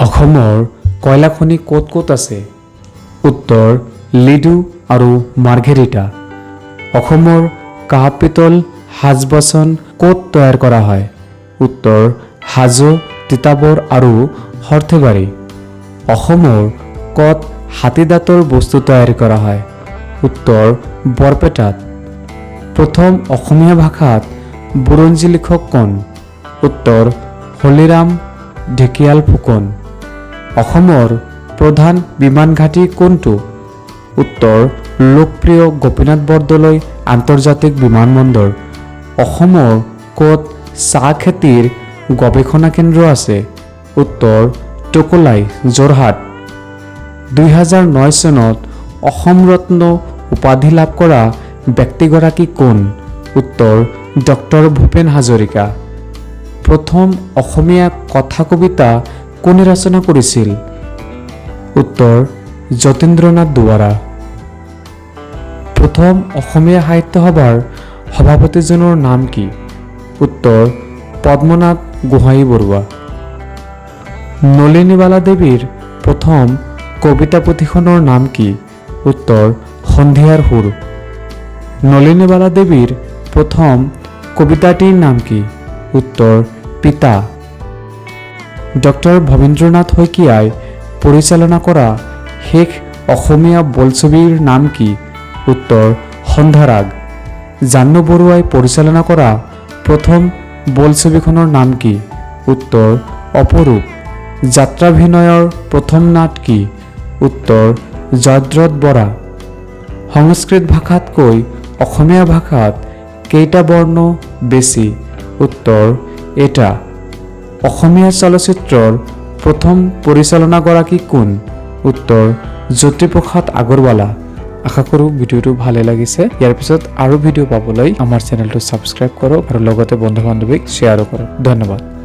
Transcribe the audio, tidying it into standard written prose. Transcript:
অসমৰ কয়লা খনি ক'ত ক'ত আছে? উত্তৰ লিডু আৰু মাৰ্ঘেৰিটা। অসমৰ কাঁহ পিতল সাজ বাচন ক'ত তৈয়াৰ কৰা হয়? উত্তৰ হাজো, তিতাবৰ আৰু সৰ্থেবাৰী। অসমৰ ক'ত হাতীদাঁতৰ বস্তু তৈয়াৰ কৰা হয়? উত্তৰ বৰপেটাত। প্ৰথম অসমীয়া ভাষাত বুৰঞ্জী লিখক কোন? উত্তৰ হলিৰাম ঢেকিয়াল ফুকন। অসমৰ প্ৰধান বিমান ঘাঁটি কোনটো? উত্তৰ লোকপ্ৰিয় গোপীনাথ বৰদলৈ আন্তৰ্জাতিক বিমানবন্দৰ। অসমৰ ক'ত চাহ খেতিৰ গৱেষণা কেন্দ্ৰ আছে? উত্তৰ টোকোলাই, যোৰহাট। 2009 চনত অসম ৰত্ন উপাধি লাভ কৰা ব্যক্তিগৰাকী কোন? উত্তৰ ডক্টৰ ভূপেন হাজৰিকা। প্ৰথম অসমীয়া কথা কবিতা কোনে ৰচনা কৰিছিল? উত্তৰ যতীন্দ্ৰনাথ দুৱৰা। প্ৰথম অসমীয়া সাহিত্য সভাৰ সভাপতিজনৰ নাম কি? উত্তৰ পদ্মনাথ গোহাঁই বৰুৱা। নলিনীবালা দেৱীৰ প্ৰথম কবিতা পুথিখনৰ নাম কি? উত্তৰ সন্ধিয়াৰ সুৰ। নলিনীবালা দেৱীৰ প্ৰথম কবিতাটিৰ নাম কি? উত্তৰ পিতা। ডক্টৰ ভৱেন্দ্ৰনাথ শইকীয়াই পৰিচালনা কৰা শেষ অসমীয়া বোলছবিৰ নাম কি? উত্তৰ সন্ধ্যাৰাগ। জাহ্নু বৰুৱাই পৰিচালনা কৰা প্ৰথম বোলছবিখনৰ নাম কি? উত্তৰ অপৰূপ। যাত্ৰাভিনয়ৰ প্ৰথম নাট কি? উত্তৰ জয়দ্ৰথ বৰা। সংস্কৃত ভাষাতকৈ অসমীয়া ভাষাত কেইটা বৰ্ণ বেছি? উত্তৰ এটা। অসমীয়া চলচ্চিত্ৰৰ প্ৰথম পৰিচালকগৰাকী কোন? উত্তৰ জ্যোতিপ্ৰসাদ আগৰৱালা। আশা কৰোঁ ভিডিঅ'টো ভালে লাগিছে। ইয়াৰ পিছত আৰু ভিডিঅ' পাবলৈ আমাৰ চেনেলটো ছাবস্ক্ৰাইব কৰক আৰু লগতে বন্ধু বান্ধৱীক শ্বেয়াৰো কৰক। ধন্যবাদ।